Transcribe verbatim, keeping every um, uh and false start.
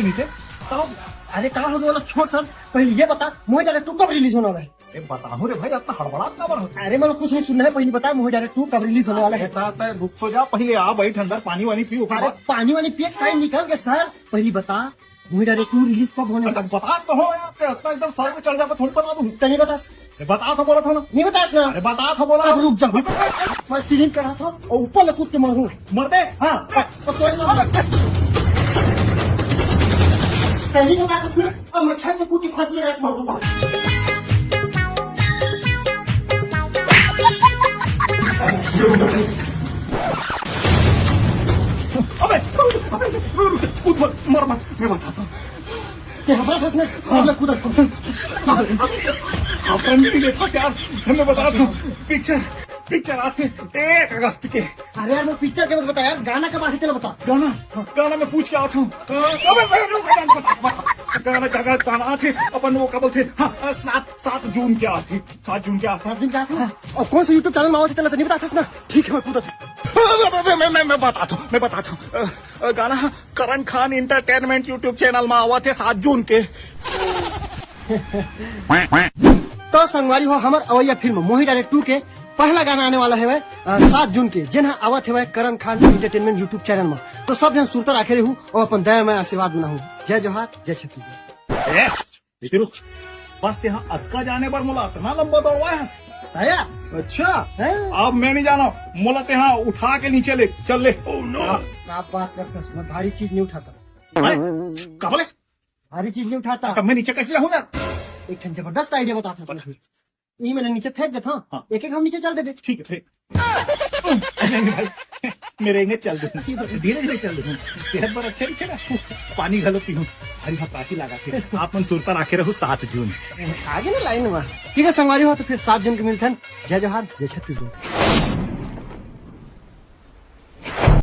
नीचे। तब अरे का हो गया वाला छोड़ सर, पहले ये बता मोहित अरे टू कब रिलीज होने वाला है? ए, बताहूँ रे भाई, अतना हड़बड़ात काबर होथे? अरे मतलब कुछ नहीं सुनना है, पहले बता मोहित अरे टू कब रिलीज होने वाला है? बेटा, तय रुक तो जा, पहले आ, बैठ अंदर, पानी वानी पी, ओकर अरे बाद। पानी वानी पिए, टाइम निकल गया सर, पहले बता मोहित अरे टू रिलीज कब होने वाला है? बता तो हो यार, ते अतना एकदम सर पे चढ़ जा, थोड़ी बता दूँ। तो नहीं बता। ए, बता तो बोला था ना। नहीं बतास ना। अरे बता तो बोला। अब रुक जा। मैं सीढ़ी चढ़ा था और ऊपर ले कूद के मरूँ। मर बे। हाँ, तो कोई ना। कहीं बता इसने, अब मैं छत से कूद के फांसी लगा के मरूँगा। अबे, अबे, अबे, रुक, रुक, मर, मर, मैं बताता हूँ। क्या हमारा फंसने? हम लोग कूदा। अपना नहीं देखा यार, मैं बता दूं, पिक्चर, पिक्चर आज से एक अगस्त के। अरे यार, वो पिक्चर के बता यार, गाना कब आथे तेला बता। गाना, गाना मैं पूछ के आता हूँ। अबे, अबे, अबे, अबे, गाना, गाना, गाना आथे, अपन वो का बोलथे, हाँ, सात, सात जून के आथे, सात जून के आथे। सात जून के आथे? हाँ। और कौन सा YouTube चैनल में आवत हे तेला तो नहीं बताथस ना? ठीक है, मैं कूदा। मैं, मैं, मैं, मैं बताता हूँ, मैं बताता हूँ। अ, अ, गाना करण खान एंटरटेनमेंट YouTube चैनल में आवत हे सात जून के। तो संगवारी हो, हमर अवैया फिल्म मोहित अरे टू के पहला गाना आने वाला है, अ, सात जून के, जेन ह आवत है करण खान एंटरटेनमेंट YouTube चैनल में। तो सब जन सुरता राखे रहू और अपन दया में आशीर्वाद बनाहू। जय जोहार, जय छत्तीसगढ़। ए, रुक, बस तेहा अतका जाने बर मोला अतना लंबा दौड़वाए हस? दया? अच्छा, हैं? अब मैं नहीं जाना, मोला तेहा उठा के नीचे ले चल ले। Oh no! आप, आप बात करथस, मैं भारी चीज नहीं उठाता। अरे, का बोले? भारी चीज नहीं उठाता। तब मैं नीचे कैसे जाऊँ यार? एक ठन जबरदस्त आइडिया बताता हूँ। ई मैंने नीचे फेंक देता हूँ। हाँ। एक एक हम नीचे चल देते। ठीक है, फेंक। नहीं भाई, मेरे एंगे चल दे, धीरे धीरे चल दे, सेहत बर अच्छा नहीं खेला। पानी घलो पीहूँ, भारी हफराती लागा थे। आप मन सुरता राखे रहू सात जून। आगे ना लाइन में। ठीक है संगवारी हो, तो फिर सात जून के मिलथन। जय जोहार, जय छत्तीसगढ़।